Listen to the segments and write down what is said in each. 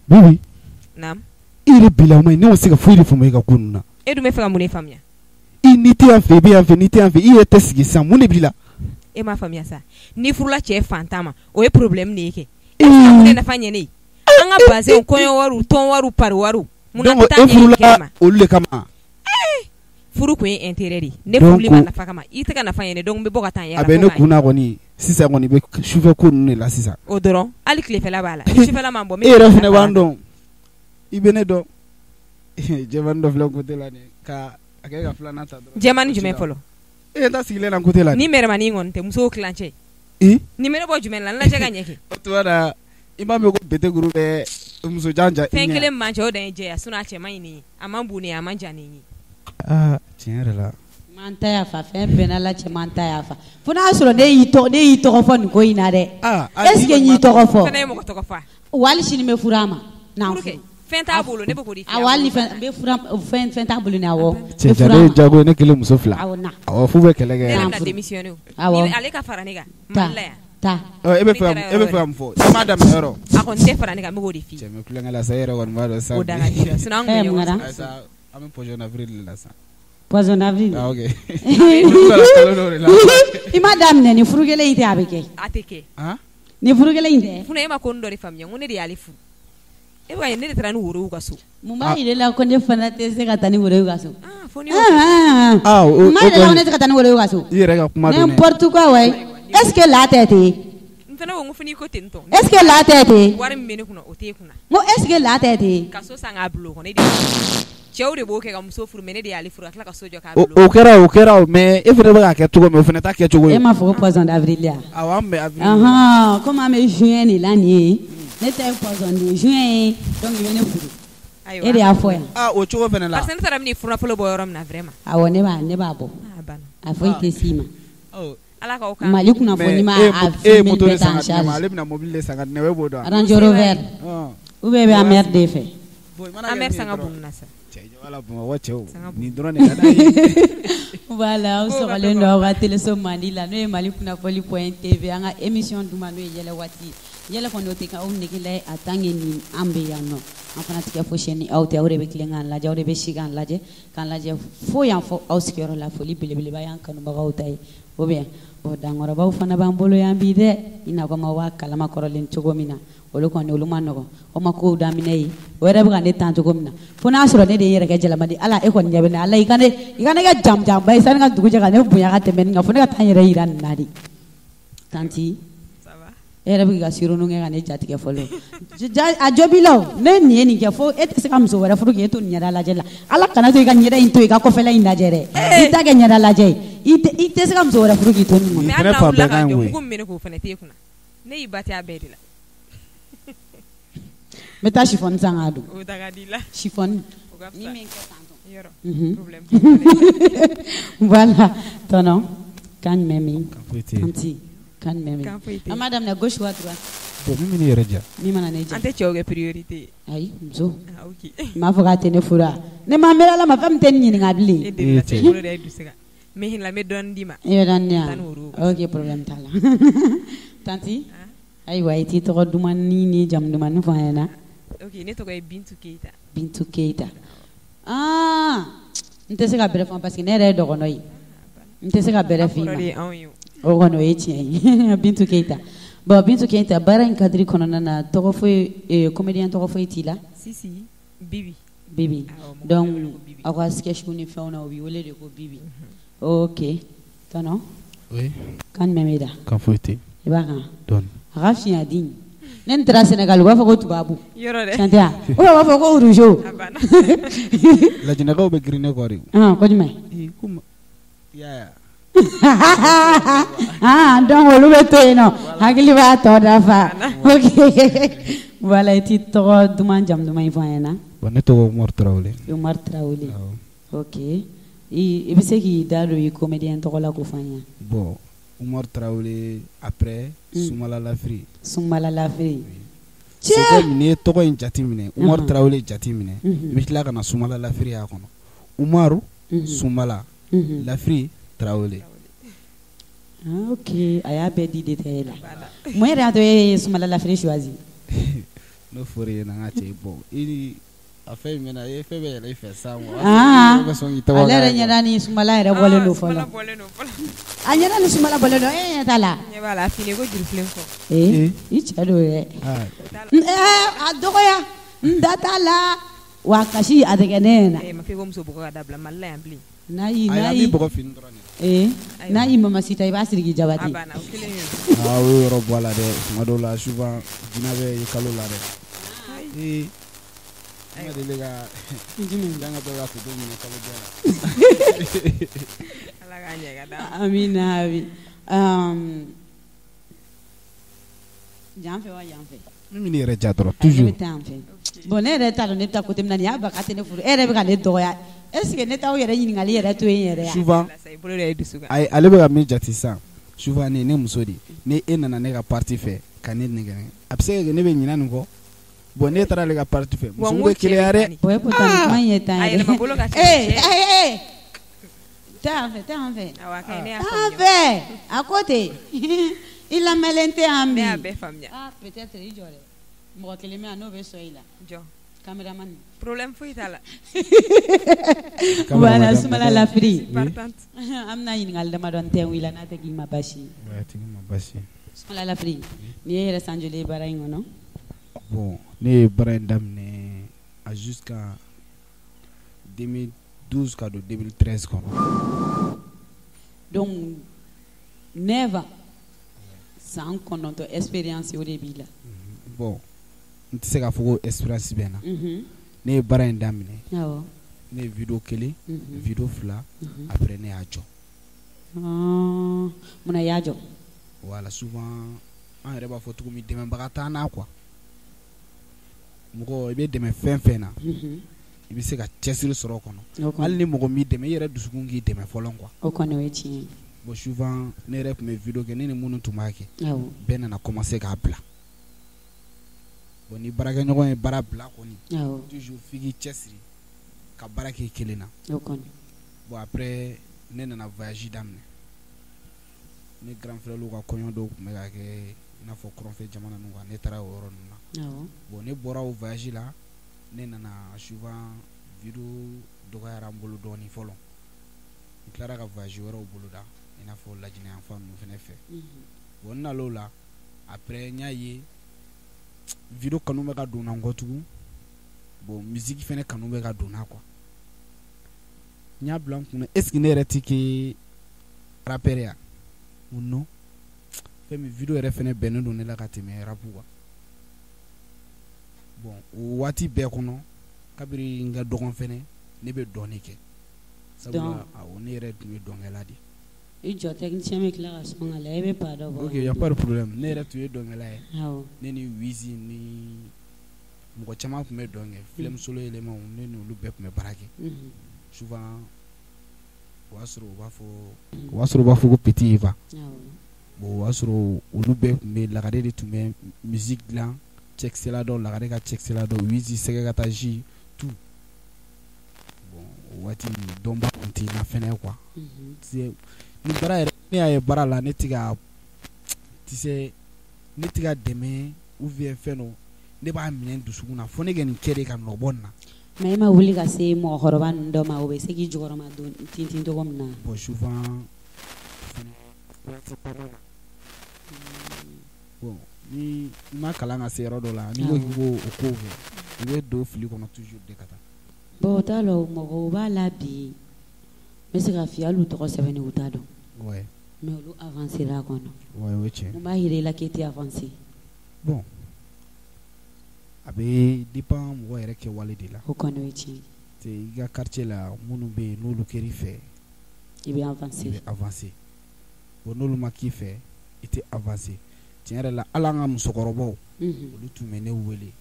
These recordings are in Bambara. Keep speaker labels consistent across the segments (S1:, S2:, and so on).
S1: Bibi.
S2: Naam.
S1: I yɛrɛ bilama ne ma se ka foyi de faamu e ka ko ninnu na.
S2: E dun bɛ fɛ ka mun de faamuya?
S1: I n'i tɛ yan fɛ i bɛ yan fɛ n'i tɛ yan fɛ i yɛrɛ tɛ sigi sisan mun de b'i la?
S2: E m'a faamuya sa n'i furula cɛ fantan ma o ye problème de ye kɛ. E bɛ se ka mun de nafa ɲɛ ne ye? An ka bazɛnw kɔɲɔ wariw tɔn wariw pari wariw. Mun na
S1: Donc
S2: an tɛ taa
S1: e
S2: ɲɛ ɲini
S1: furula
S2: kɛnɛma?
S1: olu de kama.
S2: Furu kun ye intérêt de ye. Ne
S1: Donc
S2: furuli ma nafa kama i tɛ ka nafa ɲɛ ne donc n bɛ bɔ ka taa n
S1: a
S2: yala
S1: bɛ
S2: fo
S1: ne
S2: k'a
S1: kun na kɔni sisan kɔni i bɛ sufɛ ko ninnu de la sisan.
S2: O dɔrɔn hali tilefɛla b'a la ni sufɛla ma bɔ n bɛ
S1: E yɛrɛ
S2: tilefɛla
S1: fana
S2: fara
S1: b'an
S2: kan.
S1: dɔn i bɛ ne dɔn jɛmani dɔ filɛ côté la nin ye ka a kɛ ka filanan ta dɔrɔn.
S2: Jɛmani jumɛn fɔlɔ?
S1: E ɲɛ t'a sigilen na côté la
S2: Ni mɛrɛmani kɔni tɛ musow tilancɛ.
S1: I?
S2: Nin bɛ ne bɔ jumɛn la n lajɛ ka ɲɛ kɛ.
S1: O tuma na i m'a mɛn ko betekuru bɛ musojan ja i
S2: Fɛn
S1: ɲɛ.
S2: kelen min man cɛ o dan ye jɛya sinon a cɛ man ɲi nin ye a man bon nin ye a man jan nin ye.
S1: Aa tiɲɛ yɛrɛ la.
S3: Man ta y'a fa fɛn bɛɛ n'Ala cɛ man ta y'a fa fo n'a sɔrɔ ne y'i tɔgɔ fɔ nin ko in na dɛ. Est ce que n y'i tɔgɔ fɔ?
S2: Fana ye mɔgɔ tɔgɔ fɔ.
S3: Wa hali sini n bɛ furu a ma.
S2: Furu kɛ fɛn t'a bolo ne bɛ k'o de f'i ye.
S3: Awɔ hali ni fɛn n bɛ furu fɛn t'a bolo ni awɔ.
S1: Cɛ ja ne ye jago ne kelen muso fila.
S3: Awɔ na.
S1: Awɔ f'u bɛ kɛlɛ kɛ.
S2: Ne yɛrɛ bɛna démissionner o.
S3: Awɔ.
S2: Ale ka fara ne kan Mali la yan.
S3: Taa.
S1: Ɔ e bɛ fɛ ka mun fɔ i m'a daminɛ yɔrɔ.
S2: A kɔni tɛ fara ne kan n bɛ k'o de f'i ye.
S1: Cɛ bɛ kulonkɛ la sa e yɛrɛ kɔni b'a dɔn sisan.
S2: O da ka di la sinon an kun bɛ ɲɔgɔn sɔrɔ.
S1: Ayisa an bɛ poisson d'avril de la sisan.
S3: Poisson d'avril.
S1: Ah ok.
S3: I ma daminɛ ni furu kelen in tɛ a bɛ kɛ.
S2: A tɛ kɛ.
S3: Ni furu kelen in tɛ.
S2: Funa e ma ko dɔ de faamuya n ko ne de y'ale furu. E b'a ye ne de taara ni woro y'u ka so.
S3: Mun b'a jira e la ko ne fana tɛ se ka taa ni woro y'u ka so?
S2: Fo ni
S1: Ah o
S3: Mun b'a jira e la ko ne tɛ se ka taa ni woro y'u ka so?
S1: I yɛrɛ ka kuma don dɛ.
S3: N'importe quoi ouais. Est ce que la tɛ ten?
S2: N fana ko n ko fo n'i ko ten tɔ.
S3: Est ce que la tɛ ten?
S2: Wari min bɛ ne kunna o t'e kunna.
S3: N ko est ce que la tɛ ten?
S2: Ka so san k'a bila o kɔnɔ e de cɛw de b'o kɛ ka muso furu mais ne de y'ale furu ka tila ka so jɔ k'a bila o
S1: O kɛra o kɛra o mais e fana bɛ k'a kɛ cogo min o fana t'a kɛ cogo ye.
S3: E m'a fɔ ko poisson d'avril ya?
S1: Awɔ an bɛ avril.
S3: Ɔnhɔn komi an bɛ juin de la nin ye ne ta ye poisson de juin ye donc i bɛ ne furu. E de y'a fɔ yan.
S1: Ah o cogo fana la.
S2: Parce que ne taara min furunafolo bɔ yɔrɔ min na vraiment.
S3: Awɔ ne b'a bɔ. A foyi tɛ s'i ma.
S2: Ala k'aw kan.
S3: Mali kunnafoni ma a
S1: e ye moto
S3: filmer
S1: de
S3: bɛɛ
S1: san
S3: t'an
S1: ka di ne ma
S3: charge.
S1: ale bɛna mobili de san ka di ne ma e b'o dɔn wa?
S3: Range Rover. Ou bien e bɛ Amer de fɛ.
S2: Amer sanga bon na sa.
S1: Cɛ wala Bamakɔ cɛw nin dɔrɔn de ka d'an ye.
S3: Voilà aw sɔgɔlen don aw ka téléso Mandi la n'o ye Mali kunnafoni point TV an ka émission duman n'o ye yɛlɛ waati ye. Yɛlɛ kɔni o tɛ k'aw nege la ye en tant que nin an bɛ yan nɔ an fana tɛ kɛ fosi ye ni aw tɛ aw de bɛ tilen k'an lajɛ aw de bɛ si k'an lajɛ k'an lajɛ fo yan fɔ aw sigiyɔrɔ la foli belebeleba y'an kanubagaw ta ye ou bien bon dankɔrɔbaw fana b'an bolo yan bi dɛ i n'a fɔ aw b'a kalama kɔrɔlen cogo min na olu kɔni olu ma nɔgɔn o ma kow daminɛ ye o yɛrɛ bɛ ka ne tan cogo min na fo n'a sɔrɔ ne de ye n yɛrɛ kɛ jalamaden ala e kɔni ɲɛ bɛ ne ala i ka ne kɛ jamujanba ye sani ka dugu jɛ ka ne bonya ka tɛmɛ nin kan fo ne ka taa n yɛrɛ yira nin na de tanti e yɛrɛ bɛ k'i ka sironnu kɛ ka ne jatigɛ fɔlɔ a jo b'i la o ne nin ye nin kɛ fo e tɛ se ka muso wɛrɛ furu k'e to nin ɲɛda lajɛ la ala kana to i ka ɲɛda in to i ka kɔfɛla in lajɛ dɛ i ta kɛ ɲɛda lajɛ ye i tɛ se ka muso wɛrɛ furu k'i to nin kɔnɔ.
S2: Mais hali n'an wulila k'an jɔ mugu min bɛ ne kun o fana t'e kunna. Ne y'i ba tɛ a bɛɛ de la.
S3: N bɛ taa chiffon san k'a don.
S2: O da ka di i la.
S3: Chiffon.
S2: O ka fisa.
S3: Ni min kɛ tan tɔ.
S2: Yɔrɔ. Problème.
S3: Voilà tonton kan jumɛn bɛ yen?
S1: Foyi tɛ yen.
S3: Tanti kan jumɛn bɛ
S2: Kan foyi
S3: yen?
S2: tɛ yen.
S3: An b'a daminɛ gauche ou à droite?
S1: Bon min bɛ ne yɛrɛ diya.
S3: Min mana ne diya.
S2: An tɛ cɛw kɛ priorité ye.
S3: Ayi muso.
S2: Ah ok.
S3: N m'a fɔ k'a tɛ ne furu wa? Ne ma miiri ala ma fɛn min tɛ ne ɲininka bilen.
S2: E delila sa i bolo da i dusu kan. N bɛ hinɛ n bɛ dɔɔnin d'i ma.
S3: E bɛ dɔɔnin di yan?
S2: Taa ni woro ye.
S3: Ok problème t'a la. Tanti ayiwa i t'i tɔgɔ dumanni ni jamu dumanni fɔ an ɲɛna.
S2: Ok ne tɔgɔ ye Bintu Keyita.
S3: Bintu Keyita. Ah n tɛ se ka bɛrɛ fɔ parce que ne yɛrɛ ye dɔgɔnɔ ye. N tɛ se ka bɛrɛ f'i ma.
S2: Kɔrɔ de ye anw ye o.
S3: O kɔni o ye tiɲɛ ye Bintu Keyita. Bon Bintu Keyita baara in cadre kɔnɔna na tɔgɔ foyi comédien tɔgɔ foyi t'i la?
S2: Si si Bibi.
S3: Bibi. Donc aw ka sketch ni fɛnw na u b'i wele de ko Bibi. Ok tonton.
S1: Oui.
S3: Kan jumɛn b'i da?
S1: Kan foyi tɛ yen.
S3: I b'a kan?
S1: Dɔɔni.
S3: A ka fiɲɛ di. Ne nin taara Sénégal u b'a fɔ ko tubabu.
S2: Yɔrɔ dɛ.
S3: Tiɲɛ tɛ wa? Ou bien u b'a fɔ ko rougeau.
S1: Lajinɛkaw bɛ girin ne kɔ de.
S3: Ah ko jumɛn?
S1: Ee ko ma i y'a ye wa?
S3: Ah donc olu bɛ to yen nɔ hakili b'a tɔ dafa. Ok voilà i t'i tɔgɔ duman jamu duman in fɔ an ɲɛna.
S1: Bon ne tɔgɔ Umaru Tarawele.
S3: Umaru Tarawele. Ok i bɛ se k'i da don i comédien tɔgɔ la k'o fɔ an ɲɛna.
S1: Bon Umaru Tarawele après Sumala Lafiri.
S3: Sumala Lafiri.
S1: C'est comme n'i ye tɔgɔ in jate minɛ Umaru Tarawele jate minɛ i bɛ tila ka na Sumala Lafiri y'a kɔnɔ Umaru Sumala Lafiri Tarawele.
S3: Ah, ok a y'a bɛɛ di détail la. Mun yɛrɛ y'a to e ye Sumala Lafiri choisi?
S1: N'o fɔra e ɲɛna n ka cɛ bon i a fɛn in mɛna i ye fɛn bɛɛ yɛlɛ i fɛ sa
S3: ale yɛrɛ ɲɛda ni Sumala yɛrɛ bɔlen don fɔlɔ. A ɲɛda ni Sumala bɔlen don, e ɲɛ t'a la.
S2: Ɲɛ b'a la, a fini ko jurufilen kɔ.
S3: Ee i cɛ don dɛ. A dɔgɔya n da t'a la wa kasi a tɛ kɛ ne ɲɛna.
S2: Ee ma f'i ko muso bugɔ ka dabila Mali la yan bilen.
S3: N'a y'i
S1: n'a y'i bugɔ fini dɔrɔn de.
S3: Ee n'a y'i mama sita i b'a siri k'i jabate.
S2: A banna o kelen ye.
S1: Aa o y'o yɔrɔ bɔ a la dɛ, tuma dɔw la souvent jinɛ bɛ ye kalo la dɛ. Ee ne ma deli ka jan ka to ka photo minɛ kalo bɛɛ la.
S2: Ala k'a ɲɛ ka d'an ma.
S3: Amina ami. Yan fɛ wa yan fɛ?
S1: Min bɛ ne yɛrɛ diya dɔrɔn toujours.
S3: Ne bɛ taa yan fɛ. Bon ne yɛrɛ t'a dɔn ne bɛ taa côté min na nin y'a ba k'a tɛ ne furu e yɛrɛ bɛ ka ne dɔgɔya est ce que ne t'aw yɛrɛ ɲininkali yɛrɛ to yen yɛrɛ
S1: souvent ayi ale bɛ ka min jate sisan souvent ne ne muso de ni e nana ne ka partie fɛ ka ne nɛgɛn a bɛ se ka kɛ ne bɛ ɲinɛ nin kɔ. Bon ne taara ale ka partie fɛ muso bɛ keleya dɛ.
S3: Ouais pourtant nin kuma in ye tan ye dɛ. Ee taa yan fɛ taa yan fɛ.
S2: Awɔ a ka ɲi ne y'a
S3: Taa yan fɛ a ko ten i lamɛnlen tɛ yan bi.
S2: Ne y'a bɛɛ faamuya.
S3: Ah peut-être i jɔ dɛ mɔgɔ kelen bɛ yan n'o bɛ sɔn i la.
S2: Jɔn?
S3: Caméraman.
S2: Problème foyi t'a la.
S3: Voilà Sumala Lafiri.
S2: Partante.
S3: An bɛna ɲininkali damadɔ tɛnku i la n'a tɛ k'i ma baasi ye.
S1: Ouais a tɛ k'i ma baasi ye.
S3: Sumala Lafiri nin ye yɛrɛ san joli ye baara in kɔnɔ?
S1: Bon ne ye baara in daminɛ à jusqu'à 2012 ka don 2013 kɔnɔ.
S3: Donc 9 ans san 9 expérience o de b'i la.
S1: Bon n tɛ se k'a fɔ ko expérience bɛ n na. Ne ye baara in daminɛ.
S3: Awɔ.
S1: Ne ye vidéo 1 vidéo 2 après ne y'a jɔ.
S3: Munna i y'a jɔ?
S1: Voilà souvent an yɛrɛ b'a fɔ cogo min dɛmɛbaga t'an na quoi. Mɔgɔ i bɛ dɛmɛ fɛn fɛn na i bɛ se ka cɛsiri sɔrɔ o kɔnɔ hali ni mɔgɔ m'i dɛmɛ i yɛrɛ dusukun k'i dɛmɛ fɔlɔ quoi.
S3: O kɔni o ye tiɲɛ ye.
S1: Bon souvent ne yɛrɛ tun bɛ vidéo kɛ ne ni minnu tun b'a kɛ bɛɛ nana commencer k'a bila. Bon ni baarakɛɲɔgɔn ye baara bila kɔni toujours f'i k'i cɛsiri ka baara kɛ i kelen na.
S3: O kɔni.
S1: Bon après ne nana voyage daminɛ ne grand frère ka kɔɲɔ dɔw tun bɛ ka kɛ i n'a fɔ kɔrɔnfɛ jamana ninnu kan ne taara o yɔrɔ ninnu na. Bon ne bɔra o voyage la ne nana souvent vidéo dɔgɔyara n bolo dɔɔnin fɔlɔ n tilara ka voyage wɛrɛw boloda i n'a fɔ Lajinɛ yan fan ninnu fana fɛ. Bon n nana o la après n y'a ye vidéo kanu bɛ ka don n na nkɔ tugun bon musique fana kanu bɛ ka don n na quoi. N y'a bila n kunna est ce que ne yɛrɛ tɛ kɛ rappeur ye wa? Non fɛn min vidéo yɛrɛ fana bɛnnen don ne la ka tɛmɛ rap kan. Bon o waati bɛɛ kɔnɔ kabini n ka dɔgɔn fɛnɛ ne bɛ dɔn kɛ sabula awɔ ne yɛrɛ tun ye dɔnkɛla de ye.
S3: I jɔ technicien bɛ tila ka sɔn ka la e bɛ pas dɔ bɔ.
S1: Ok y a pas de problème ne yɛrɛ tun ye dɔnkɛla ye. Ne ni Wizi ni mɔgɔ caman tun bɛ dɔn kɛ film solo éléments ne n'olu bɛɛ tun bɛ baara kɛ. Souvent o y'a sɔrɔ u b'a fɔ o y'a sɔrɔ u b'a fɔ ko Petit Eva. Bon o y'a sɔrɔ olu bɛɛ tun bɛ Lagare de tun bɛ musique dilan cɛkisɛla dɔ Lagare ka cɛkisɛla dɔ Wizi sɛgɛ ka taa ji tout. Bon o waati dɔnba tun tɛ n na fɛnɛ quoi. Ni baara yɛrɛ ne y'a ye baara la ne tɛ ka tu sais ne tɛ ka dɛmɛ ou bien fɛn dɔ ne b'a minɛ n dusukun na fo ne ka nin kɛ de ka nɔ bɔ nin na.
S3: Mais e ma wuli ka se mɔgɔkɔrɔba ninnu dɔ ma o bɛ se k'i jukɔrɔma don tintin cogo min na.
S1: Bon souvent bon ni i ma kalan ka se yɔrɔ dɔ la n'i ko k'i b'o kow kɛ i bɛ don fili kɔnɔ toujours de ka taa.
S3: Bon o t'a la mɔgɔw b'a la bi n bɛ se k'a f'i ye hali u tɔgɔ sɛbɛnni u t'a dɔn.
S1: Ouais.
S3: Mais olu avancé la kɔnɔ.
S1: Ouais o ye tiɲɛ.
S3: Mun b'a jira i la k'e tɛ avancé?
S1: Bon a bɛ dépend mɔgɔ yɛrɛ kɛwale de la.
S3: O kɔni o ye tiɲɛ
S1: ye. I ka quartier la minnu bɛ yen n'olu kɛr'i fɛ.
S3: I bɛ avancer.
S1: I bɛ avancer bon n'olu ma k'i fɛ i tɛ avancer tiɲɛ yɛrɛ la hali an ka musokɔrɔbaw. Olu tun bɛ ne wele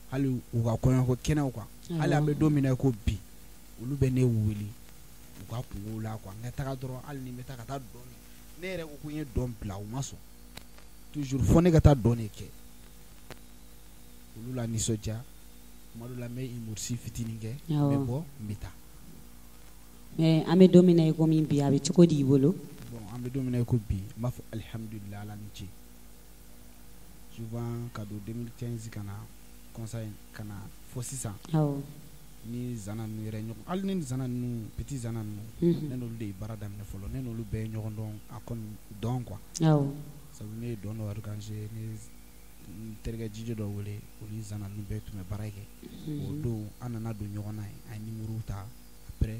S1: hali u ka kɔɲɔko kɛnɛw kan hali an bɛ don min na i ko bi olu bɛ ne wele u ka kungow la quoi n ka taga dɔrɔn hali ni n bɛ taa ka taa dɔn kɛ ne yɛrɛ ko ko n ye dɔn bila u ma sɔn toujours fo ne ka taa dɔn de kɛ olu la nisɔndiya tuma dɔ la n bɛ humoriste fitinin kɛ n bɛ bɔ n bɛ taa.
S3: Mais an bɛ don min na i komi bi a bɛ cogo di i bolo?
S1: Bon an bɛ don min na i ko bi n b'a fɔ alihamudulilayi Ala ni ce souvent ka don 2015 ka na kɔsa in ka na fo sisan ni Zana ninnu yɛrɛ ɲɔgɔn, hali ni Zana ninnu, petit Zana ninnu, ne n'olu de ye baara daminɛ fɔlɔ, ne n'olu bɛɛ ye ɲɔgɔn dɔn a comme dɔn quoi. Sabu ne ye dɔn dɔ organiser, ne n terikɛ DJ dɔ wele, o ni Zana ninnu bɛɛ tun bɛ baara kɛ. O don an nana don ɲɔgɔn na yen, an ye numéro ta. Après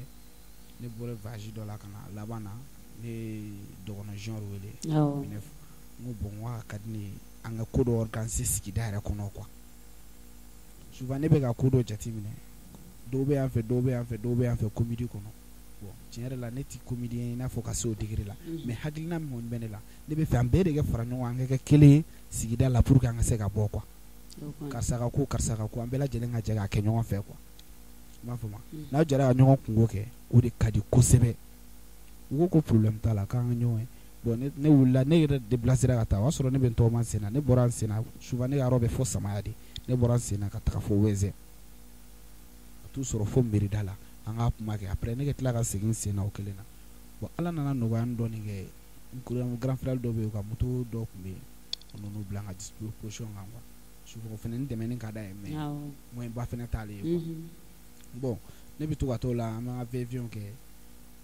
S1: ne bɔra voyage dɔ la ka na laban na, ne ye dɔgɔnɔ junior wele. N ko bon, n ko a ka di ne ye an ka ko dɔ organiser sigida yɛrɛ kɔnɔ quoi. Souvent ne bɛ ka ko dɔ jateminɛ, dɔw bɛ yan fɛ, dɔw bɛ yan fɛ, dɔw bɛ yan fɛ comédie kɔnɔ. Bon, tiɲɛ yɛrɛ la, ne tɛ comédien i n'a fɔ ka se o degré la, mais hakilina min kɔni bɛ ne la, ne bɛ fɛ an bɛɛ de ka fara ɲɔgɔn kan, an ka kɛ kelen ye sigida la pour que an ka se ka bɔ quoi. Karisa ka ko, karisa ka ko, an bɛɛ lajɛlen ka jɛ k'a kɛ ɲɔgɔn fɛ quoi. I m'a faamu? N'aw jɛra ka ɲɔgɔn kungo kɛ, o de ka di kosɛbɛ. U ko problème t'a la, k'an ka ɲɔgɔn ye. Bon, ne wulila, ne yɛrɛ déplacé ka taa, o y'a sɔrɔ ne bɛ n tɔgɔma sen na. Ne bɔra n sen na, souvent ne ka yɔrɔ bɛ fo Samaya de, ne bɔra n sen na ka taga fo Wɛzɛn, ka t'u sɔrɔ fo mairie da la, an ka kuma kɛ. Après ne ka tila ka segin sen na o kelen na. Bon, Ala nana nɔgɔya dɔɔni kɛ, n grand frère dɔ bɛ yen, u ka moto dɔ tun bɛ yen, o nan'u bila n ka disposition kan quoi. Souvent o fana n dɛmɛni ka d'a ye, mais moyen ba fana t'ale ye quoi. Bon, ne bɛ to ka t'o la, an b'an ka va-et-vient kɛ,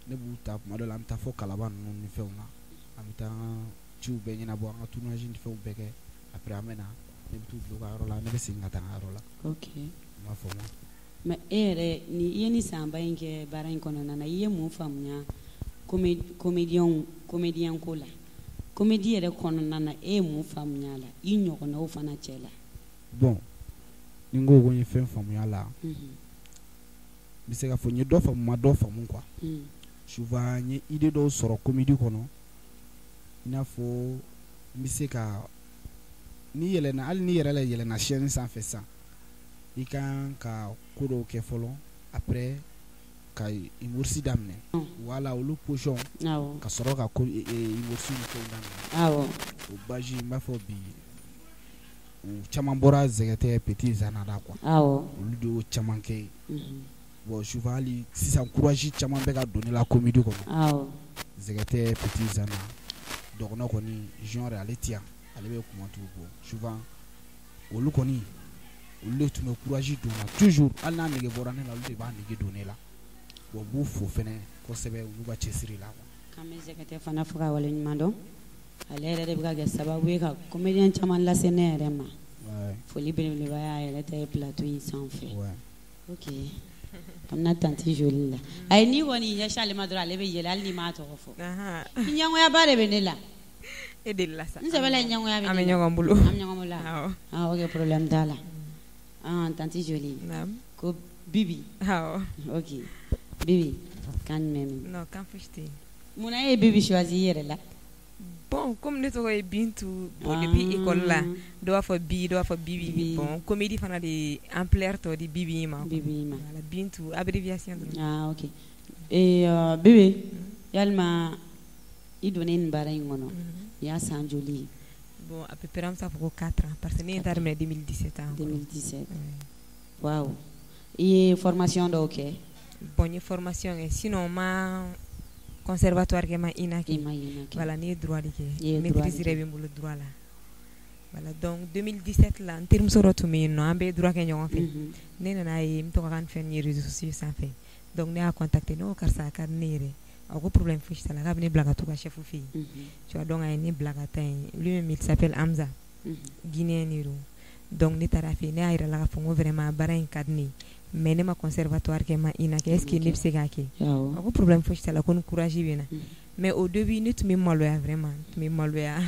S1: ne b'u ta tuma dɔ la, an bɛ taa fo Kalaban ninnu ni fɛnw na, an bɛ taa an ka ciw bɛɛ ɲɛnabɔ, an ka tournage ni fɛnw bɛɛ kɛ. Après an bɛ na, ne bɛ t'u bila u ka yɔrɔ la, ne bɛ segin ka taa n ka yɔrɔ la. I m'a faamu?
S3: Mais e yɛrɛ ni i ye ni sanba in kɛ baara in kɔnɔna na, i ye mun faamuya comédien comédien ko la, comédie yɛrɛ kɔnɔna na, e ye mun faamuya la i ɲɔgɔnnaw fana cɛ la?
S1: Bon, ni n ko n ye fɛn faamuya la, n bɛ se k'a fɔ n ye dɔ faamu, ma dɔ faamu quoi. Souvent n ye idée dɔw sɔrɔ comédie kɔnɔ, i n'a fɔ n bɛ se ka n'i yɛlɛnna, hali n'i yɛrɛ la yɛlɛnna chaîne sanfɛ sisan, i kan ka ko dɔw kɛ fɔlɔ, après ka humoriste daminɛ, wala olu position, ka sɔrɔ ka humoriste ni fɛnw daminɛ. O base, n b'a fɔ bi u caman bɔra Zɛgɛtɛ, Petit Zana da quoi. Olu de y'o caman kɛ. Bon, souvent hali sisan courage caman bɛ ka don ne la comédie kɔnɔ. Zɛgɛtɛ, Petit Zana, dɔgɔnɔ kɔni junior, ale ti yan, ale bɛ Kumantu. Bon, souvent olu kɔni, olu de tun bɛ courage don n na toujours, hali n'a nege bɔra ne la, olu de b'a nege don ne la. Bon, n b'u fo fɛnɛ kosɛbɛ u n'u ka cɛsiri la quoi.
S3: K'an bɛ Zɛgɛtɛ fana fo ka waleɲuman dɔn, ale yɛrɛ de bɛ ka kɛ sababu ye ka comédien caman lase ne yɛrɛ ma. Foli belebeleba y'a yɛrɛ ta ye plateau in sanfɛ. Ok, an bɛna tantie Jolie la. Ayi, n'i kɔni y'i ɲɛsin ale ma dɔrɔn, ale bɛ yɛlɛ hali n'i m'a tɔgɔ fɔ. Ɲɛngoyaba de bɛ ne la.
S2: E delila sa.
S3: N sɛbɛ la, ɲɛngoya bɛ
S2: ne la. An bɛ ɲɔgɔn bolo.
S3: An bɛ ɲɔgɔn bolo. Ah ok, problème t'a la. Ah, tantie Jolie.
S2: Naamu.
S3: Ko Bibi.
S2: Awɔ.
S3: Ok, Bibi, kan jumɛn bɛ yen?
S2: Non, kan fosi tɛ yen.
S3: Munna e ye Bibi choisi i yɛrɛ la?
S2: Bon, comme ne tɔgɔ ye Bintu, bon, depuis école la, dɔ b'a fɔ Bi, dɔ b'a fɔ Bibi. Bon, comédie fana de ye ampleur tɔ di Bibi ma.
S3: Bibi ma.
S2: Voilà, Bintu abréviation dɔrɔn.
S3: Ah ok. Et Bibi, yalima i donnen nin baara in kɔnɔ, nin y'a san joli ye?
S2: Bon, à peu près an bɛ se k'a fɔ ko 4 ans, parce que ne ye n ta daminɛ 2017 ans.
S3: 2017. Waaw. I ye formation dɔw kɛ?
S2: Bon, n ye formation kɛ, sinon ma conservatoire kɛ, ma INA kɛ.
S3: I ma INA kɛ.
S2: Voilà, ne ye droit de kɛ.
S3: I ye droit.
S2: Maîtrise yɛrɛ bɛ n bolo droit la. Voilà, donc 2017 la, n terimuso dɔ tun bɛ yen nɔ, an bɛ droit kɛ ɲɔgɔn fɛ. Ne nana ye n bɛ to ka ka fɛn ye réseaux sociaux sanfɛ. Donc ne y'a contacté, ne ko karisa, a ka di ne yɛrɛ. A ko problème fosi t'a la, k'a bɛ ne bila ka t'u ka chef fɛ yen. Tu vois, donc a ye ne bila ka taa yen. Lui-même, il s'appelle Hamza. Guinéen de don. Donc ne taara fɛ yen, ne y'a yira la k'a fɔ n ko vraiment baara in ka di ne ye. Mais ne ma conservatoire kɛ, ma INA kɛ, est ce que ne bɛ se k'a kɛ? A ko problème fosi t'a la, ko ni courage bɛ n na. Mais au début ne tun bɛ maloya vraiment, n tun bɛ maloya.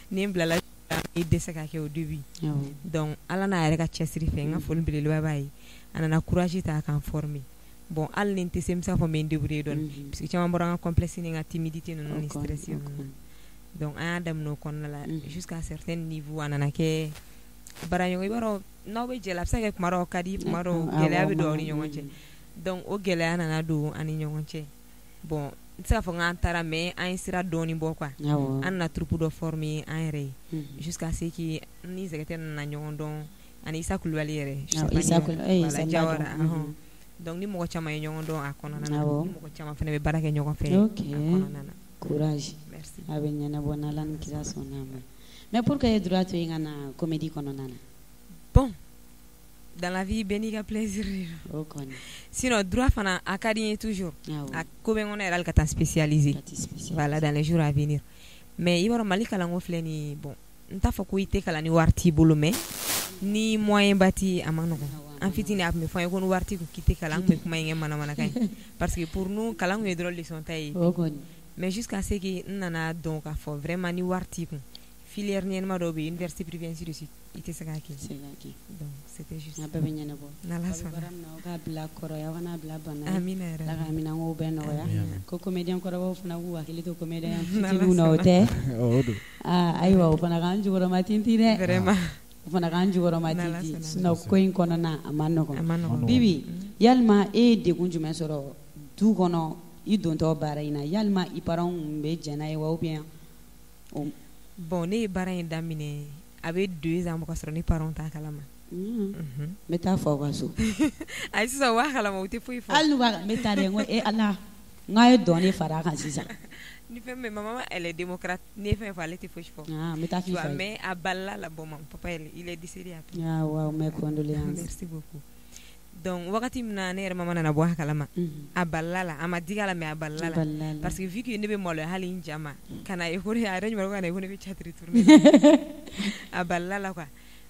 S2: Ni n bilala n dɛsɛ k'a kɛ au début. Donc Ala n'a yɛrɛ ka cɛsiri fɛ, n ka foli belebeleba b'a ye. A nana courage ta k'an former. Bon, hali ni n tɛ se, n bɛ se k'a fɔ n bɛ n débrouiller dɔɔni. Parce que caman bɔra n ka complexe ni n ka timidité ninnu ni stress ninnu. Donc an y'a daminɛ o kɔnɔna la jusqu'à certain niveau, a nana kɛ baara ɲɔgɔn. I b'a dɔn, n'aw bɛ jɛ la, a bɛ se ka kɛ kuma dɔw ka di, kuma dɔw gɛlɛya bɛ don aw ni ɲɔgɔn cɛ. Donc o gɛlɛya nana don an ni ɲɔgɔn cɛ. Bon, n tɛ se k'a fɔ k'an taara, mais an ye sira dɔɔni bɔ quoi. An nana troupe dɔ former an yɛrɛ ye jusqu'à ce que n ni Zɛgɛtɛ nana ɲɔgɔn dɔn ani Isa Kulubali yɛrɛ.
S3: Isa Kulubali.
S2: Jawara. Donc ni mɔgɔ caman ye ɲɔgɔn dɔn a kɔnɔna na, ni mɔgɔ caman fana bɛ baara kɛ ɲɔgɔn fɛ a kɔnɔna na.
S3: Courage.
S2: Merci.
S3: A bɛ ɲɛnabɔ n'Ala ni kira sɔnna a ma. Mais pour que e droit to yen ka na comédie kɔnɔna na?
S2: Bon, Dans la vie, bɛɛ n'i ka plaisir de don. O kɔni. Sinon droit fana a ka di n ye toujours. Awɔ. A ko bɛ n kɔnɔ yɛrɛ hali ka taa spécialiser. Ka t'i spécialiser. Voilà, dans les jours à venir. Mais i b'a dɔn Mali kalanko filɛ nin ye, bon, n t'a fɔ ko i tɛ kalan ni wari t'i bolo, mais ni moyen ba t'i ye, a ma nɔgɔn. An fitinin, a tun bɛ fɔ an ye ko ni wari t'i kun k'i tɛ kalan. An tun bɛ kuma in kɛ manamanakan ye parce que pour nous, kalan tun ye dɔrɔn leçon ta ye. O kɔni. Mais jusqu'à ce que n nana dɔn k'a fɔ vraiment ni wari t'i kun, filière ɲɛnama dɔw bɛ yen, université privée, ainsi de suite, i tɛ se k'a kɛ. Se k'a kɛ. Donc c'était juste.
S3: A bɛɛ bɛ ɲɛnabɔ.
S2: N'Ala
S3: Aw bɛ
S2: sɔnna.
S3: Baara min na, aw k'a bila kɔrɔya, aw kana bila bana ye.
S2: Amina yarabi.
S3: Ala ka haminankow bɛɛ nɔgɔya.
S1: Amina.
S3: Ko comédien kɔrɔbaw fana k'u hakili to comédien
S2: N'Ala
S3: fitininw na, o tɛ?
S1: O don.
S3: Aa, ayiwa, o fana k'an jukɔrɔma tintin dɛ.
S2: Vraiment.
S3: O fana k'an jukɔrɔma
S2: N'Ala
S3: tintin.
S2: sɔnna.
S3: Sinon ko in kɔnɔna a ma nɔgɔn.
S2: A ma nɔgɔn.
S3: Bibi, yalima e ye degun jumɛn sɔrɔ du kɔnɔ i dontɔ baara in na? Yalima i parents tun bɛ jɛn n'a ye wa, ou bien o?
S2: Bon, ne ye baara in daminɛ a bɛ 2 ans bɔ ka sɔrɔ ne parents t'a kalama.
S3: N bɛ taa fɔ aw ka so.
S2: Ayi, sisan u b'a kalama, u tɛ foyi fɔ.
S3: Hali n'u b'a, n bɛ taa dɛ, n ko e Ala, n k'a ye dɔn fara a kan sisan.
S2: Ni fɛn bɛ, ma maman, elle est démocrate, n'i ye fɛn fɔ, ale tɛ fosi fɔ.
S3: Ah, n bɛ taa
S2: Tu
S3: f'i
S2: vois,
S3: fa ye.
S2: mais a balila la. Bon, mon papa, il est décédé après.
S3: Ah waaw, mes condoléances.
S2: Merci beaucoup. Donc wagati min na ne yɛrɛ mama nana bɔ a kalama, a balila la, a ma digi a la, mais a balila la.
S3: Balila la.
S2: Parce que vu que ne bɛ maloya hali n ja ma ka na ye ko ne a yɛrɛ ɲuman ko ka na ye ko ne bɛ théâtre tourner, a balila la quoi.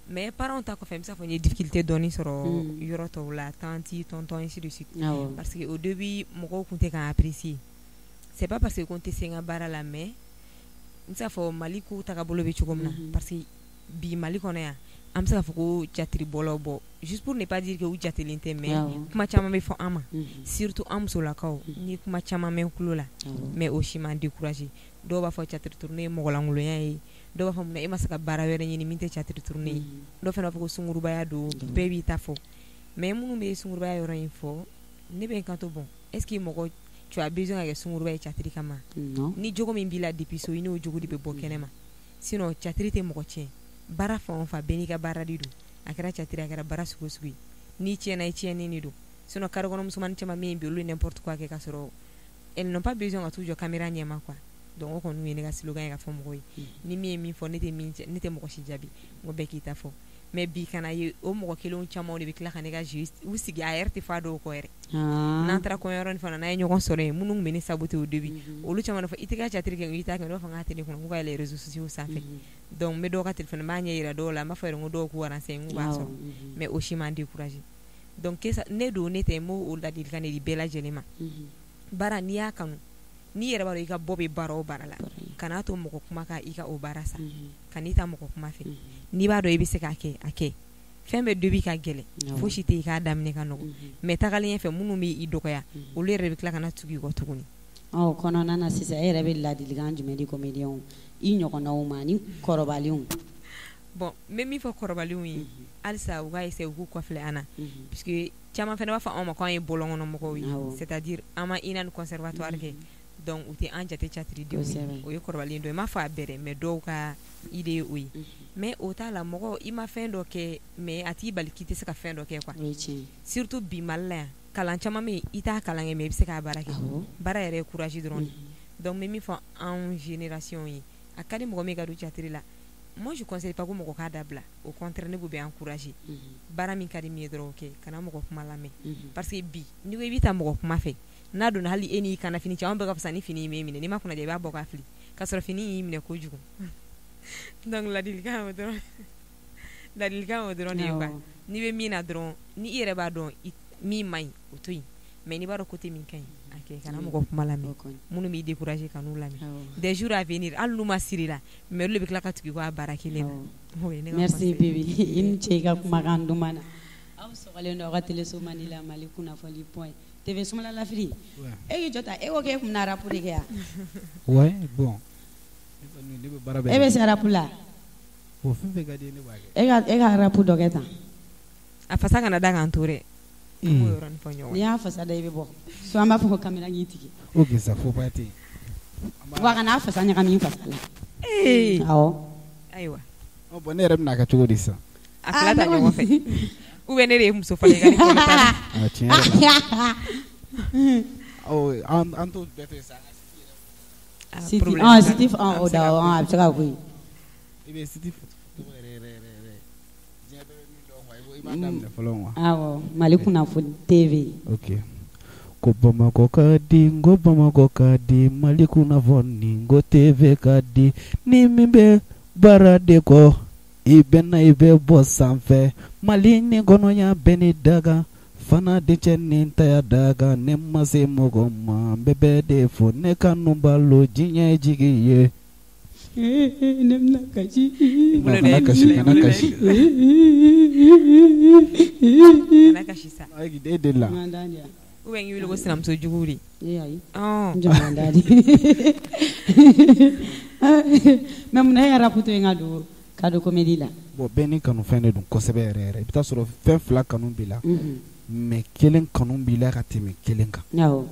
S2: Mais parents ta kɔfɛ, n bɛ se k'a fɔ n ye difficulté dɔɔni sɔrɔ yɔrɔ tɔw la, tantie, tonton, ainsi de suite. Parce que au début, mɔgɔw tun tɛ k'an apprécier. C'est pas parce que ko n tɛ se n ka baara la, mais n bɛ se k'a fɔ Mali ko tagabolo bɛ cogo min na, parce que bi Mali kɔnɔ yan, an bɛ se k'a fɔ ko théâtre bɔlaw bɔ, juste pour ne pas dire que u jatelen tɛ, mais kuma caman bɛ fɔ an ma, surtout an musolakaw. N ye kuma caman mɛn tulo la, mais o si m'an décourager. Dɔw b'a fɔ théâtre tourner ye mɔgɔlankolonya ye, dɔw b'a fɔ munna e ma se ka baara wɛrɛ ɲini min tɛ théâtre tourner ye, dɔw fana b'a fɔ ko sungurubaya don. Bɛɛ b'i ta fɔ, mais minnu bɛ sungurubaya yɔrɔ in fɔ, ne bɛ n kanto, bon, est ce que mɔgɔ, tu as besoin ka kɛ sunguruba ye théâtre kama?
S3: Non.
S2: Ni jogo min b'i la depuis so, i n'o jogo de bɛ bɔ kɛnɛ ma. Sinon théâtre tɛ mɔgɔ tiɲɛ. Baara fan o fan, bɛɛ n'i ka baara de don. A kɛra théâtre, a kɛra baara sugu o sugu ye, n'i tiɲɛna, i tiɲɛnen de don. Sinon carré kɔnɔ musomanin caman bɛ yen bi, olu ye n'importe quoi kɛ ka sɔrɔ elles n'ont pas besoin ka t'u jɔ caméra ɲɛma quoi. Donc o kɔni ye ne ka slogan ye ka fɔ mɔgɔw ye. Ni min ye min fɔ, ne tɛ min, ne tɛ mɔgɔ si jaabi, n ko bɛɛ k'i ta fɔ. Mais bi kana ye, o mɔgɔ kelenw caman de bɛ tila ka ne ka jeu u sigi, a yɛrɛ tɛ fɔ a dɔw kɔ yɛrɛ. N'an taara kɔɲɔyɔrɔ ni fana, n'an ye ɲɔgɔn sɔrɔ yen, minnu tun bɛ ne saboter au début, olu caman b'a fɔ i tɛ ka théâtre kɛ, i t'a kɛ. Ne b'a fɔ k'a tɛ ne kɔnɔ, k'u ka yɛlɛ réseaux sociaux sanfɛ. Donc n bɛ dɔw ka téléphone, n b'a ɲɛ yira dɔw la, n b'a fɔ yɛrɛ ko dɔw k'u renseigner, n k'u b'a sɔrɔ, mais o si m'an décourager. Donc ne don, ne tɛ, n b'o o ladilikan de di bɛɛ lajɛlen ma. Baara, n'i y'a kanu, n'i yɛrɛ b'a dɔn i ka bɔ bɛ baara o baara la, kan'a to mɔgɔ kuma ka i ka o baara sa. Kan'i ta mɔgɔ kuma fɛ. N'i b'a dɔn i bɛ se k'a kɛ, a kɛ. Fɛn bɛɛ début ka gɛlɛn, fosi tɛ i k'a daminɛ ka nɔgɔn, mais tagalen ɲɛfɛ, minnu bɛ i dɔgɔya, olu yɛrɛ de bɛ tila ka na tugu i kɔ tuguni.
S3: Ɔ kɔnɔna na sisan, e yɛrɛ bɛ ladilikan jumɛn di comédiens i ɲɔgɔnnaw ma ani kɔrɔbalenw?
S2: Bon, n bɛ min fɔ kɔrɔbalenw ye halisa, u ka essayer u k'u kɔfilɛ an na, puisque caman fana b'a fɔ anw ma k'anw ye bɔlɔnkɔnɔmɔgɔw ye, c'est à dire an ma INA ni conservatoire kɛ, donc u tɛ an jate théâtre denw ye. O ye kɔrɔbalen dɔ ye, n m'a fɔ a bɛɛ dɛ, mais dɔw ka idée ye o ye. Mais o t'a la, mɔgɔ i ma fɛn dɔ kɛ, mais a t'i bali k'i tɛ se ka fɛn dɔ kɛ quoi.
S3: O ye tiɲɛ ye.
S2: Surtout bi Mali la yan, kalan caman bɛ yen, i t'a kalan kɛ, mais i bɛ se k'a baara kɛ. Baara yɛrɛ ye courage dɔrɔn de. Donc n bɛ min fɔ anw génération ye, a ka di mɔgɔ min ye ka don théâtre la, moi je conseille pas ko mɔgɔ k'a dabila. Au contraire, ne b'u bɛɛ encourager. Baara min ka di min ye dɔrɔn, o kɛ, kana mɔgɔ kuma lamɛn, parce que bi n'i ko i bɛ taa mɔgɔ kuma fɛ, n'a donna hali e n'i kana fini cɛ, anw bɛɛ ka fisa ni fini in m'e minɛ. N'i ma kunna, i b'a bɔ k'a fili k'a sɔrɔ fini y'i minɛ kojugu. Donc ladilikan o dɔrɔn de ye quoi. N'i bɛ min na dɔrɔn, ni i yɛrɛ b'a dɔn min man ɲi, o to yen, mais n'i b'a dɔn côté min ka ɲi, a kɛ. Kana mɔgɔ kuma lamɛn. Minnu b'i décourager, kan'u lamɛn. Des jours à venir, hali n'u ma siri la, mais olu de bɛ tila ka tugu i kɔ a baara kelen na. O ye ne ka
S3: Merci.
S2: conseil.
S3: Bibi, i ni ce i ka kumakan duman na. Aw sɔgɔlen don aw ka téléso Mandi la, Mali kunnafoni point TV. Sumala Lafili, e y'i jɔ ta, e ko k'e kun bɛna rap de kɛ yan.
S1: Ouais, bon. Ne kɔni, ne bɛ baara bɛɛ
S3: E bɛ
S1: kɛ.
S3: se rap la?
S1: Bon, fɛn fɛn ka di ye, ne b'a kɛ.
S3: E ka rap dɔ kɛ tan.
S2: A fasa kana da k'an to dɛ. An b'o yɔrɔnin fɔ ɲɔgɔn
S3: N'i
S2: ye.
S3: y'a fasa da, i bɛ bɔ so, an b'a fɔ ko caméra k'i tigɛ.
S1: Ok, sa faux pas tɛ yen.
S3: Wa kana fasa ɲagami fasa la.
S2: Ee.
S3: Awɔ.
S2: Ayiwa.
S1: Ɔ bon, ne yɛrɛ bɛna kɛ cogo di sisan?
S2: A fila ta ɲɔgɔn fɛ, ou bien ne de ye muso fɔlɔ ye ka ne kɔnɔ ta la.
S1: Ah, tiɲɛ yɛrɛ la. Ɔ an t'o bɛɛ to yen sa.
S2: Ah,
S3: Siti
S2: problème
S3: ah
S2: t'a la.
S3: Siti ah
S2: An
S3: o
S2: bɛ se
S3: da
S2: k'a
S3: a bɛ se ka ko ye.
S1: I bɛ siti tɔgɔ yɛrɛ yɛrɛ yɛrɛ yɛrɛ. Diɲɛ bɛɛ bɛ min dɔn quoi, i b'o
S3: Awɔ, Mali kunnafoni TV.
S1: Ok. Ko Bamakɔ ka di, n ko Bamakɔ ka di, Mali kunnafoni ko TV ka di. Ni min bɛ baara de kɔ, i bɛ na i bɛ bɔ sanfɛ. Mali ni kɔnɔya bɛɛ ni daga. Fana de cɛ ni taya daga. Ne ma se mɔgɔ ma, n bɛ bɛɛ de fo. Ne kanu balo diɲɛ jigi ye.
S3: Ne bɛna kasi.
S1: Kana kasi, kana kasi.
S2: Kana kasi sa.
S1: Ayi, e delila.
S2: Ou bien k'i wele ko sinamuso jugu de.
S3: Ee ayi.
S2: Ɔn.
S3: N jɔ man d'a di. Mais munna e ye rap to yen ka don comédie la?
S1: Bon, bɛɛ ni kanu fɛn de don kosɛbɛ yɛrɛ yɛrɛ. I bɛ taa sɔrɔ fɛn fila kanu b'i la. Mais kelen kanu b'i la ka tɛmɛ kelen kan.
S3: Awɔ.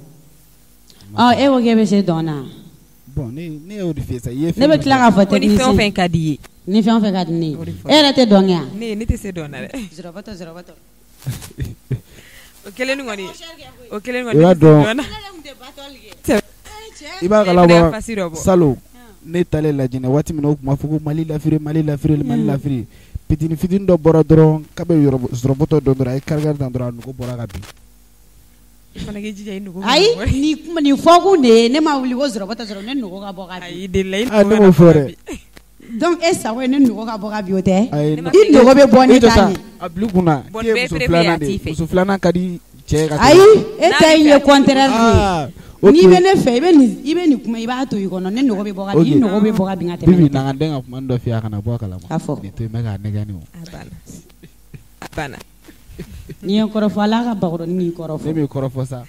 S3: Ɔ, e ko k'e bɛ se dɔn na.
S1: Bon, ne y'o de f'i ye sa. I ye
S3: Ne bɛ tila k'a fɔ
S2: Ko ni fɛn o
S3: technicien.
S2: fɛn ka di i ye.
S3: Ni fɛn o fɛn ka di ne ye.
S2: O de fɔ.
S3: E yɛrɛ tɛ dɔn kɛ yan?
S2: Ne tɛ se dɔn na dɛ.
S3: Zɔrɔbɔtɔ zɔrɔbɔtɔ.
S2: O kelen kɔni. O kelen kɔni.
S1: I b'a dɔn. I b'a kalama
S2: Fasi dɔ bɔ.
S1: Salo ne talen Lajinɛ waati min na o tun b'a fɔ ko Mali lafiri Mali lafiri Mali lafiri. Pitini fitini dɔ bɔra dɔrɔn k'a bɛ zɔrɔbɔtɔ dɔ dɔrɔn a ye kari kari tan dɔrɔn a nugu bɔra ka bin.
S3: Ayi, ni kuma nin fɔkun de ye ne ma wuli ko zɔrɔbɔtɔ zɔrɔ ne nugu ka bɔ ka bin.
S2: Ayi, delila i
S1: Ah, ne m'o fɔ dɛ.
S3: Donc e sago ye ne nugu ka bɔ ka bin o tɛ?
S1: Ayi,
S3: I nugu bɛ bɔ ne
S1: i jɔ
S3: ta
S1: sa,
S3: ɲɛ.
S1: a bil'i kunna
S2: Bon,
S1: k'e ye
S2: bɛɛ
S1: muso
S2: préféré
S1: filanan
S2: a
S1: de
S2: t'i
S1: ye.
S2: fɛ.
S1: Muso filanan ka di cɛ ka tɛmɛ.
S3: Ayi, e
S2: N'a
S3: ta
S2: b'i
S3: in ye
S2: fɛ.
S3: contraire de ye.
S1: Ah, ok.
S3: N'i bɛ ne fɛ, i bɛ nin kuma i b'a to i kɔnɔ ne nugu bɛ bɔ ka bin, i
S1: Ok.
S3: nugu bɛ bɔ ka bin ka tɛmɛ
S1: Bibi
S3: ne ta.
S1: na n ka den ka kuma dɔ f'i ye a kana bɔ a kalama.
S3: A fɔ.
S1: Nin to yen n bɛ k'a nɛgɛn nin o.
S2: A banna. A banna.
S3: N'i ye n kɔrɔfɔ Ala ka bakɔrɔnin n'i kɔrɔfɔ.
S1: Ne b'i kɔrɔfɔ sa.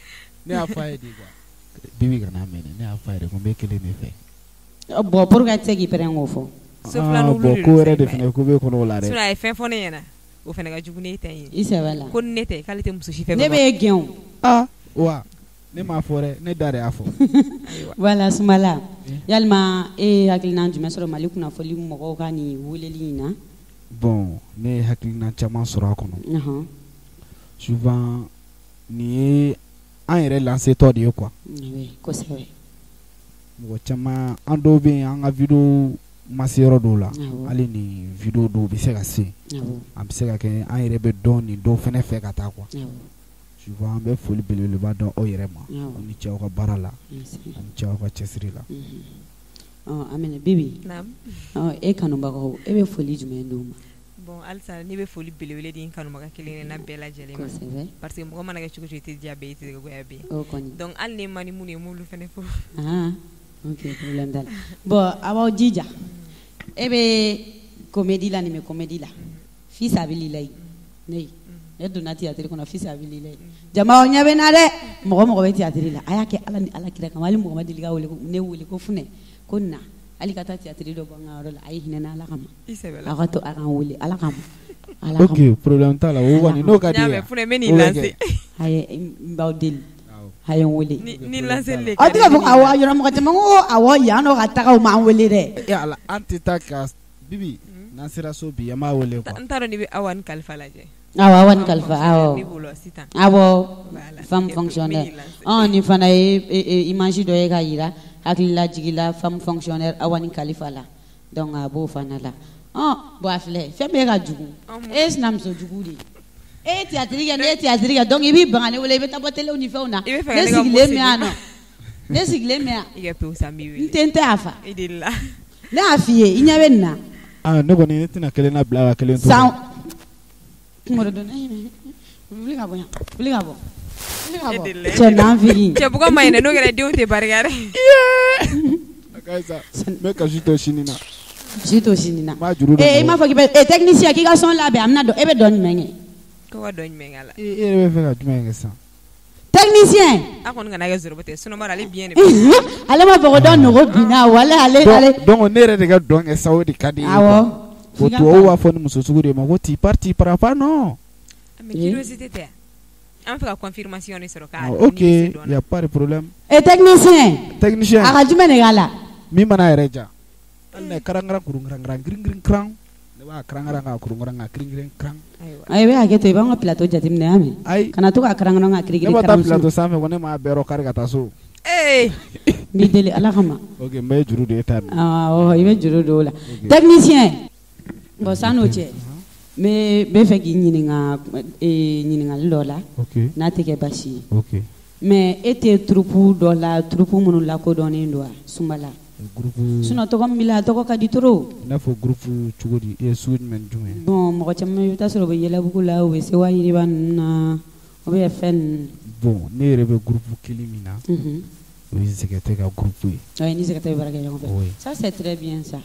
S1: Ne y'a fɔ a ye de quoi. Bibi kana mɛnɛ, ne y'a fɔ a ye de ko n bɛ kelen de fɛ.
S3: Bon, pourquoi i tɛ se k'i pɛrɛn k'o fɔ?
S2: So filanan
S1: Ah,
S2: wulu
S1: bon,
S2: de
S1: ko
S2: don
S1: wɛrɛ
S2: sa,
S1: de
S2: i m'a ye.
S1: fɛnɛ ko b'e kɔnɔ o la dɛ.
S2: Sinon a ye fɛn fɔ ne ɲɛna. O fɛnɛ ka jugu n'e ta in ye.
S3: I sɛbɛ la.
S2: Ko ni ne tɛ k'ale tɛ muso si fɛ.
S3: Ne bɛ e gɛn o.
S1: Ah, wa ne m'a fɔ dɛ, ne da de y'a fɔ.
S3: Voilà, Sumala. Yalima e ye hakilina jumɛn sɔrɔ Mali kunnafoni mɔgɔw ka nin weleli in na?
S1: Bon, ne ye hakilina caman sɔrɔ a kɔnɔ.
S3: Ɔhɔn.
S1: Souvent nin ye an yɛrɛ lancé tɔ de ye quoi.
S3: Oui, kosɛbɛ.
S1: Mɔgɔ caman an dɔw bɛ yen an ka vidéo ma se yɔrɔ dɔw la.
S3: Awɔ.
S1: Hali ni vidéo dɔw bɛ se ka se.
S3: Awɔ.
S1: An bɛ se ka kɛ an yɛrɛ bɛ dɔn nin dɔw fɛnɛ fɛ ka taa quoi.
S3: Awɔ.
S1: Souvent an bɛ foli belebeleba dɔn aw yɛrɛ ma.
S3: Awɔ.
S1: Aw ni ce aw ka baara la.
S3: Merci.
S1: Aw ni ce aw ka cɛsiri la.
S3: Ɔ, Amina, Bibi.
S2: Naam.
S3: Ɔ, e kanubagaw, e bɛ foli jumɛn d'u ma?
S2: Bon, halisa ne bɛ foli belebele di n kanubaga kelen kelenna bɛɛ lajɛlen ma.
S3: Kosɛbɛ.
S2: Parce que mɔgɔ mana kɛ cogo cogo i tɛ diya bɛɛ ye, i tɛ goya bɛɛ ye.
S3: O kɔni.
S2: Donc hali ne man di minnu ye, n b'olu fɛnɛ fo.
S3: Ah, ok, problème t'a la. Bon, a b'aw jija. E bɛ comédie la, nin bɛ comédie la. Fi sabililayi. Ne ne donna théâtre kɔnɔ fi sabililayi. Jama aw ɲɛ bɛ n na dɛ. Mɔgɔ mɔgɔ bɛ théâtre la, a y'a kɛ Ala ni Ala kira kama. Hali mɔgɔ ma deli ka wele ko ne wele ko funɛ ko na. Hali ka taa théâtre dɔ bɔ n ka yɔrɔ la, a ye hinɛ n na Ala kama.
S2: I sɛbɛ la.
S3: Aw ka to a ka n wele Ala kama. Ala kama.
S1: Ok, problème t'a la. O kɔni n'o ka di
S2: N y'a
S1: ye.
S2: mɛn, funɛ n bɛ n'i
S1: O bɛ
S2: lancer.
S1: kɛ.
S3: A ye n b'aw deli. A ye n wele.
S2: Ni lancer de
S3: Aw
S2: ka
S3: tɛ
S2: di
S3: k'a fɔ
S2: ne ye.
S3: awɔ yɔrɔ mɔgɔ caman ko awɔ yan nɔ ka taga u m'an wele dɛ.
S1: E Ala, an tɛ taa ka Bibi n'an sera so bi an b'a wele quoi.
S2: N t'a dɔn n'i bɛ Awa ni Kalifa lajɛ.
S3: Awɔ, Awa ni Kalifa, awɔ.
S2: Ne b'o la sisan.
S3: Awɔ,
S2: Voilà.
S3: femme
S2: N bɛ
S3: fonctionnaire.
S2: n'i lancer.
S3: Ɔ, nin fana ye image dɔ ye ka yira hakilila jigila femme fonctionnaire Awa ni Kalifa la. Donc a b'o fana la. Ɔ, bon a filɛ fɛn bɛɛ ka jugu. E ye sinamuso jugu de ye. E ye théâtre kɛ, ne ye théâtre kɛ, donc i b'i ban ka ne wele i bɛ taa bɔ télé ni fɛnw na.
S2: I bɛ fɛ ka
S3: Ne
S2: ne ka
S3: sigilen
S2: ko
S3: bɛ
S2: segin.
S3: yan nɔ. Ne sigilen bɛ yan.
S2: I ka pewu sa, n b'i wele.
S3: N tɛ n tɛ a fa.
S2: I delila.
S3: Ne y'a f'i ye, i ɲɛ bɛ nin na.
S1: Ah, ne kɔni ne tɛna kelen labila ka kelen to.
S3: San kunkolo donna wuli ka bɔ yan, wuli ka bɔ. Wuli ka
S2: E
S3: bɔ.
S2: delila, e
S3: Cɛ
S2: delila.
S3: n'an figi.
S2: Cɛ bugɔ ma ɲi dɛ, n'o kɛra denw tɛ barika dɛ.
S1: A ka ɲi sa. N bɛ kasi to sini na.
S3: Si to sini na.
S1: N b'a juru don
S3: Eh, i
S1: mɔgɔw.
S3: m'a fɔ k'i bɛ eh, technicien k'i ka son labɛn, an bɛna dɔn, e bɛ dɔn jumɛn kɛ?
S2: Ko ka dɔn jumɛn k'a la?
S1: E yɛrɛ bɛ fɛ ka jumɛn kɛ sisan?
S3: Technicien.
S2: A kɔni kana kɛ zorobo tɛ, sinon bari ale biɲɛ de bɛ.
S3: Ale m'a fɔ ko dɔn nogo binna, wala ale ale.
S1: Donc ne yɛrɛ de ka dɔn kɛ sa, o de ka di n ye.
S3: Awɔ.
S1: Bon, tubabuw b'a fɔ ni muso sugu de ma ko tu pars, tu pars pas, non.
S2: Mais curiosité tɛ yan. An bɛ fɛ ka confirmation de sɔrɔ k'a
S1: Ah, ok,
S2: ni bɛ se dɔn
S1: y a pas de problème.
S3: Eh, technicien.
S1: Technicien.
S3: A ka jumɛn de k'a la?
S1: Min mana yɛrɛ ja. Hali n'a ye karankaran kurunkarankaran girin girin karan. Ne b'a karankaran k'a kurunkaran k'a girin girin karan.
S3: Ayi, i bɛ hakɛ to, i b'an ka plateau jateminɛ y'a mɛn.
S1: Ayi.
S3: Kana to ka karankaran ka kirikiri
S1: Ne ma taa
S3: karan
S1: plateau sanfɛ ko ne m'a bɛɛ rɔ kari ka taa so.
S2: Ee.
S3: N b'i deli Ala kama.
S1: Ok, n bɛ juru don e ta minɛ.
S3: Awɔ, i bɛ juru don o la. Technicien. Bon, san'o cɛ. N bɛ fɛ k'i ɲininka ɲininkali dɔ la, n'a tɛ kɛ baasi ye.
S1: Ok.
S3: Mais e tɛ troupe dɔ la, troupe minnu lakodɔnnen don wa, Sunbala?
S1: Groupe.
S3: Sinon tɔgɔ min b'i la, a tɔgɔ ka di trop.
S1: I n'a fɔ groupe cogo di? Sugu jumɛn ni jumɛn?
S3: Bon, mɔgɔ caman i bɛ taa sɔrɔ u bɛ Yɛlɛbugu la, u bɛ Sewa Yiriba ninnu na, ou bien fɛn ninnu.
S1: Bon, ne yɛrɛ bɛ groupe kelen min na, o ye Zɛgɛtɛ ka groupe ye.
S3: Oui, ni Zɛgɛtɛ bɛ baara kɛ ɲɔgɔn fɛ.
S1: Oui.
S3: Ça c'est très bien ça.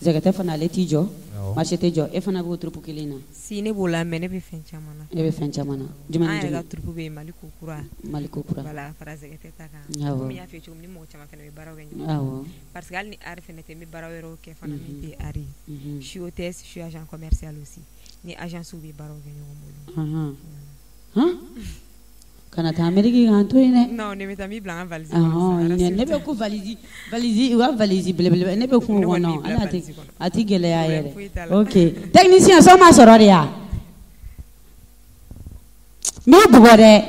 S3: Zɛgɛtɛ fana ale t'i jɔ, marché tɛ jɔ, e fana b'o troupe kelen na.
S2: Si, ne b'o la, mais ne bɛ fɛn caman na.
S3: E bɛ fɛn caman na. Jumɛn
S2: An
S3: ni
S2: yɛrɛ ka
S3: jumɛn?
S2: troupe bɛ yen, Mali ko kura.
S3: Mali ko kura.
S2: Voilà, fara Zɛgɛtɛ ta kan.
S3: Awɔ.
S2: Komi n y'a f'i ye cogo min, ni mɔgɔ caman fana bɛ baaraw kɛ ɲɔgɔn fɛ.
S3: Awɔ.
S2: Parce que hali ni art fana tɛ, n bɛ baara wɛrɛw kɛ fana min tɛ art ye.
S3: Mhm.
S2: Je suis hôtesse, je suis agent commercial aussi. Ni agence bɛ baaraw kɛ ɲɔgɔn bolo.
S3: Ahan. Han? Kana taa Amérique k'an to yen dɛ.
S2: Non, ne bɛ taa n b'i bila n ka valise kɔnɔ
S3: Ɔhɔn,
S2: sisan.
S3: Ne bɛ ko valise, valise, u ka valise belebeleba, ne bɛ kungo
S2: Ne kɔni
S3: kɔnɔ.
S2: b'i bila
S3: Ala
S2: valise kɔnɔ.
S3: a tɛ gɛlɛya
S2: Problème
S3: yɛrɛ.
S2: foyi t'a la.
S3: Ok. Technicien, sɔ ma sɔrɔ de ya? N b'i bugɔ dɛ.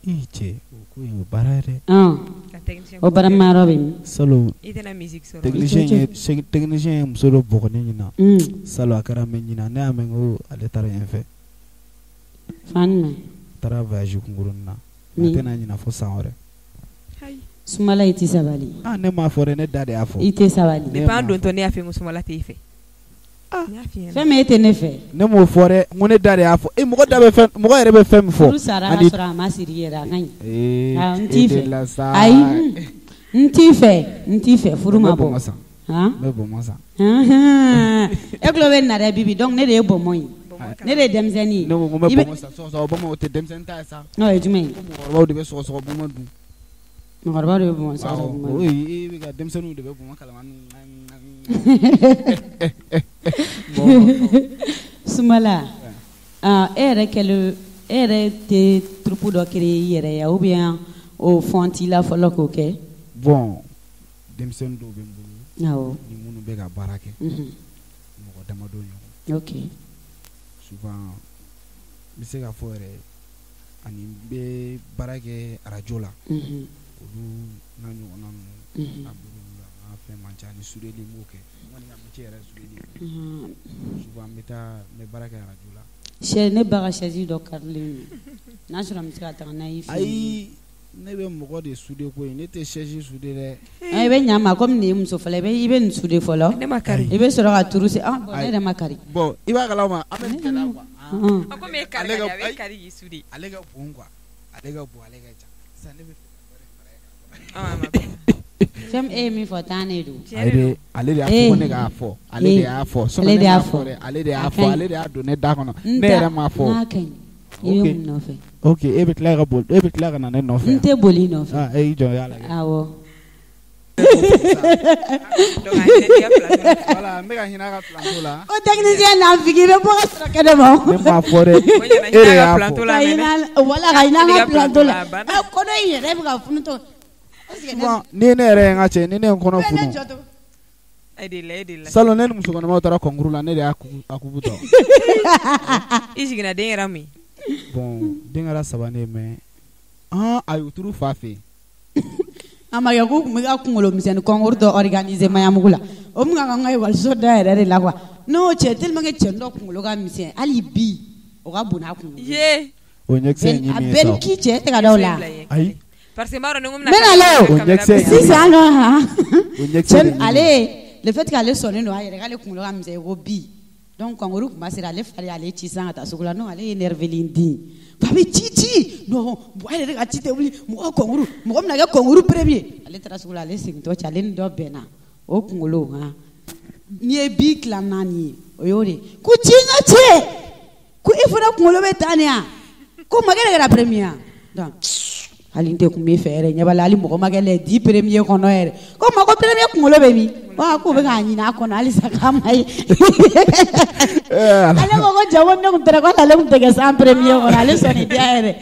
S1: I cɛ, o ko in o baara ye dɛ.
S3: Ɔn.
S2: Ka technicien
S3: O barama yɔrɔ bɛ min?
S1: Salon
S2: I tɛna musique sɔrɔ.
S1: Technicien ye muso dɔ bugɔ ne ɲina.
S3: Mm.
S1: Salon a kɛra mɛ ɲina, ne y'a mɛn ko ale taara yen fɛ.
S3: Fan jumɛn?
S1: Taara voyage kunkurunin na. A
S3: Min?
S1: tɛna ɲina fo san wɛrɛ.
S2: Ayi.
S3: Sumala, i tɛ sabali.
S1: Ah, ne m'a fɔ dɛ, ne da de y'a fɔ.
S3: I tɛ sabali.
S1: Ne
S2: Depuis an
S1: m'a
S2: dontɔ, ne y'a f'i ye ko Sumala t'e fɛ. N y'a f'i ɲɛna.
S3: Fɛn min e tɛ ne fɛ.
S1: Ne m'o fɔ dɛ, n ko ne da de y'a fɔ. E mɔgɔ da bɛ fɛn, mɔgɔ yɛrɛ bɛ fɛn min fɔ.
S3: Furu sara ka
S1: Ani
S3: sɔrɔ a ma siri yɛrɛ, a ka ɲi.
S1: Ee,
S3: Ah, n t'i
S1: e
S3: fɛ.
S1: de la sa.
S3: Ayi, n t'i fɛ, n t'i fɛ, furu ma
S1: N bɛ
S3: bɔ.
S1: bɔnbɔn san.
S3: Han?
S1: N bɛ bɔnbɔn san.
S3: Unhun. E tulo bɛ nin na dɛ Bibi, donc ne de ye bɔnbɔn ye.
S2: Bɔnbɔn
S3: Ne de ye denmisɛnnin ye.
S1: Ne ko n bɛ
S3: I bɛ
S1: bɔnbɔn san, sɔgɔsɔgɔ bɔnbɔn, o tɛ denmisɛnnin ta ye sa.
S3: N'o ye jumɛn ye?
S1: Ko mɔgɔkɔrɔbaw de bɛ sɔgɔsɔgɔ bɔnbɔn dun.
S3: Mɔgɔkɔrɔbaw de bɛ bɔnbɔn
S1: Awɔ,
S3: sɔgɔsɔgɔ bɔnbɔn.
S1: o ye e bɛ ka denmisɛnninw de bɛ bɔnbɔn kalamani. Bon.
S3: Sumala, ah, e yɛrɛ kɛlen, e yɛrɛ tɛ troupe dɔ créer i yɛrɛ ye ou bien o fond t'i la fɔlɔ k'o kɛ?
S1: Bon, denmisɛnnin dɔw bɛ n bolo
S3: Awɔ.
S1: ni minnu bɛ ka baara kɛ.
S3: Mhm.
S1: Mɔgɔ damadɔ ɲɔgɔn.
S3: Ok.
S1: Souvent n bɛ se k'a fɔ yɛrɛ, ani n bɛ baara kɛ arajo la.
S3: Mhm.
S1: Olu n'a ɲɔgɔnna ninnu.
S3: Mhm.
S1: A bolo la, n ka fɛn man ca ni soudeli n b'o kɛ. N kɔni ka métier yɛrɛ ye soudeli ye.
S3: Mhm.
S1: Souvent n bɛ taa n bɛ baara kɛ arajo la.
S3: Chaise, ne ba ka chaise dɔ karilen don. N'a sɔrɔ n bɛ se ka taga n'a ye i fɛ yen.
S1: Ayi, ne bɛ mɔgɔ de souder koyi, ne tɛ chaise souder dɛ.
S3: Ah, i bɛ ɲa n ma komi nin ye muso fɔlɔ ye, i bɛ nin souder fɔlɔ.
S2: Ne ma kari.
S3: I bɛ sɔrɔ ka turu se, ah bon, ne
S1: Ayi.
S3: yɛrɛ ma kari.
S1: Bon, i b'a kalama, an bɛ nin gɛlɛya quoi.
S3: Ɔn.
S2: A komi e kari
S1: Ale
S2: ka
S1: ka
S2: di, a bɛ
S1: ayi.
S2: kari k'i souder.
S1: Ale ka bon quoi. Ale ka bon, ale ka jan. Sisan ne bɛ fɛ ka dɔ de fara e kan.
S2: Ah, ma
S3: Fɛn min e ye min fɔ tan de don.
S2: Tiɲɛ de don.
S1: Ale de y'a
S3: Eh.
S1: fɔ ko ne k'a fɔ. Ale de y'a fɔ. Sinon
S3: Ale
S1: ne
S3: de y'a
S1: m'a fɔ
S3: fɔ.
S1: dɛ. Ale de y'a
S3: A
S1: fɔ.
S3: ka ɲi.
S1: Ale de y'a don ne da kɔnɔ.
S3: N
S1: Ne
S3: ta-
S1: yɛrɛ m'a fɔ.
S3: N'a ka ɲi. I bɛ
S1: Ok.
S3: mun nɔfɛ?
S1: Ok, e bɛ tila ka boli, e bɛ tila ka na ne nɔfɛ.
S3: N tɛ boli i nɔfɛ.
S1: Ah, e y'i jɔ y'a lajɛ.
S3: Awɔ.
S2: Donc a hinɛ n'i ka plateau la.
S1: Voilà, n bɛ ka hinɛ a ka plateau la.
S3: O technicien n'a figi, i bɛ bɔ ka sɔrɔ kɛnɛ ma.
S1: Ne m'a fɔ dɛ.
S2: O ɲɛna
S1: E de
S2: hinɛ a
S1: y'a
S2: ka
S1: fɔ.
S2: plateau la
S3: Ka
S2: mɛnɛ.
S3: hinɛ, wala ka hinɛ an
S2: Hinɛ
S3: ka
S2: ka
S3: plateau la.
S2: plateau la, a banna.
S3: Ɛ, kɔnɔ in yɛrɛ bɛ ka funu tɔ. Est-ce que ne
S1: Souvent, ni ne yɛrɛ ye n ka cɛ, ni ne ye n kɔnɔ
S3: ne
S1: funu.
S3: jɔ to.
S2: E de la, e de la.
S1: Salon ne ni musokɔnɔmaw taara concours la, ne de y'a a kupu tɔ.
S2: I jiginna, den kɛra mun ye?
S1: Bon, den kɛra saba ne ye mais ah, a y'u turu fa fɛ yen.
S3: A ma kɛ k'u tun bɛ ka kunkolo misɛnnin concours dɔ organiser Maɲanbugu la. O tun ka kan ka ekɔliso da yɛrɛ de la quoi. N'o cɛ tellement que cɛnin dɔ kunkolo ka misɛn hali bi o ka bon n'a kunkolo ye.
S2: Ye.
S1: O ɲɛkisɛ in ye
S3: A
S1: min ye
S3: bɛɛ
S1: sa.
S3: ni ki cɛ e tɛ ka da o la.
S1: Ayi.
S2: Parce que n b'a dɔn ni n ko n
S3: N bɛ na
S2: bɛna
S3: o.
S1: O ɲɛkisɛ in ye min ye.
S3: Sisan nɔ han.
S1: O ɲɛkisɛ de
S3: Cɛ
S1: ye min ye.
S3: ale, le fait qu'ale sɔnnen don a yɛrɛ k'ale kunkolo ka misɛn i ko bi. Donc concours tun ma sera, ale fari ale ci sisan ka taa sugu la, non, ale ye énervé den. Ba bɛ ci ci, non, bon, ale yɛrɛ ka ci tɛ wuli, mɔgɔ concours, mɔgɔ bɛna kɛ concours premier. Ale taara sugu la, ale segintɔ cɛ, ale ni dɔ bɛnna o kunkolo han. N'i ye bi tila naani ye, o y'o de ye. Ko ci n ka cɛ, ko e fana kunkolo bɛ tan de yan, ko makɛ de kɛra premier yan. Donc hali n tɛ kun b'i fɛ yɛrɛ, ɲɛ b'a la, hali mɔgɔ ma kɛ les 10 premiers kɔnɔ yɛrɛ. Ko ma ko premier kunkolo bɛ min? Wa k'o bɛ k'a ɲini a kɔnɔ halisa k'a ma ye.
S1: Eh, ala.
S3: Ale ko ko ja ko ne kun tɛ ko ale kun tɛ kɛ 100 premier kɔnɔ, ale sɔnni diya yɛrɛ.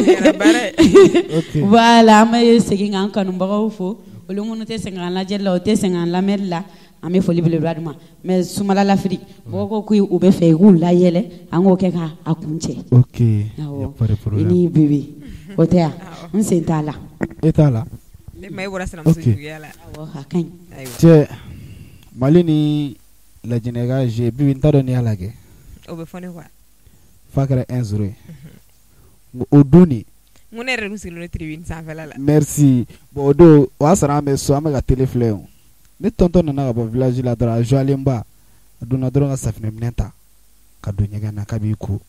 S2: Kɛra baara ye.
S1: Ok.
S3: Voilà, an bɛ segin k'an kanubagaw fo. Olu minnu tɛ sɛgɛn an lajɛli la, o tɛ sɛgɛn an lamɛnli la. An bɛ foli belebeleba d'u ma. Mais Sumala Lafili, mɔgɔw ko k'u bɛ fɛ i k'u layɛlɛ, an k'o kɛ k'a kun cɛ.
S1: Ok, y a
S3: Awɔ.
S1: pas de
S3: I
S1: problème.
S3: ni Bibi, o tɛ yan? N sen t'a la.
S1: E t'a la?
S2: Ne ma e bɔra sinamuso
S1: Ok.
S2: juguya la.
S3: Awɔ, a ka ɲi.
S2: Ayiwa.
S1: Cɛ, Mali ni Lajinɛ ka jeu, Bibi n t'a dɔn n'i y'a lajɛ.
S2: O bɛ fɔ ne quoi.
S1: F'a kɛra 1-0 ye. O don de.
S2: N ko ne yɛrɛ de tun sigilen don tribune sanfɛla la.
S1: Merci bon o don o y'a sɔrɔ an bɛ so an bɛ ka télé filɛ o. Ne tonton nana ka bɔ village la dɔrɔn a joie ba a donna dɔrɔn ka safinɛminɛn ta ka don ɲɛgɛn na k'a b'i ko.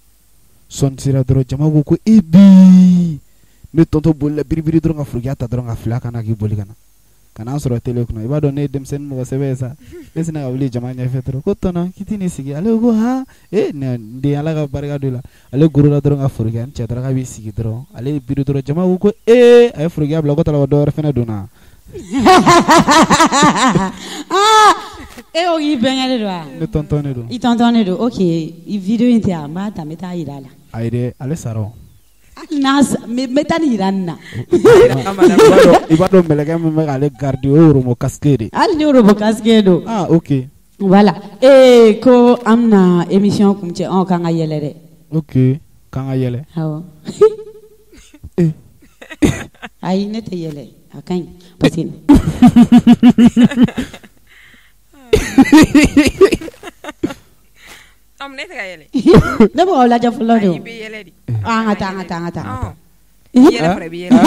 S1: Sɔnni sera dɔrɔn jama ko ko e bi ne tonton bolila biribiri dɔrɔn ka forokiya ta dɔrɔn ka fili a kan na k'i boli ka na. Ka n'an sɔrɔ télé kunna i b'a dɔn ne ye denmisɛnnin mɔgɔ sɛbɛ ye sa ne sina ka wuli jama ɲɛfɛ dɔrɔn ko tɔnɔ k'i t'i n'i sigi ale ko han ee n den Ala ka barika don i la ale gorola dɔrɔn ka forokiya n cɛ dɔrɔn k'a b'i sigi dɔrɔn ale ye biri dɔrɔn jama ko ko ee a ye forokiya bila ko tala ko dɔ wɛrɛ fɛnɛ donna.
S3: E ko k'i bɛnkɛ de don wa?
S1: Ne tonton de don.
S3: I tonton de don, ok vidéo in tɛ yan n b'a ta n bɛ taa jira a la.
S1: Ayi dɛ ale sara o.
S3: Hali n'a n bɛ taa nin jira nin na.
S1: I b'a dɔn mɛlɛkɛ min bɛ k'ale garder o ye robot casque de ye.
S3: Hali ni robot casque don.
S1: Ah ok.
S3: Voilà ee ko an bɛna émission kuncɛ k'an ka yɛlɛ dɛ.
S1: Ok k'an ka yɛlɛ.
S3: Awɔ. Ayi ne tɛ yɛlɛ a ka ɲi parce que.
S2: Ne tɛ ka yɛlɛ.
S3: Ne bɛ k'aw lajɛ fɔlɔ de o.
S2: I bɛ yɛlɛ de.
S3: An ka taa an ka taa an ka taa.
S2: I yɛlɛ fana i bɛ yɛlɛ.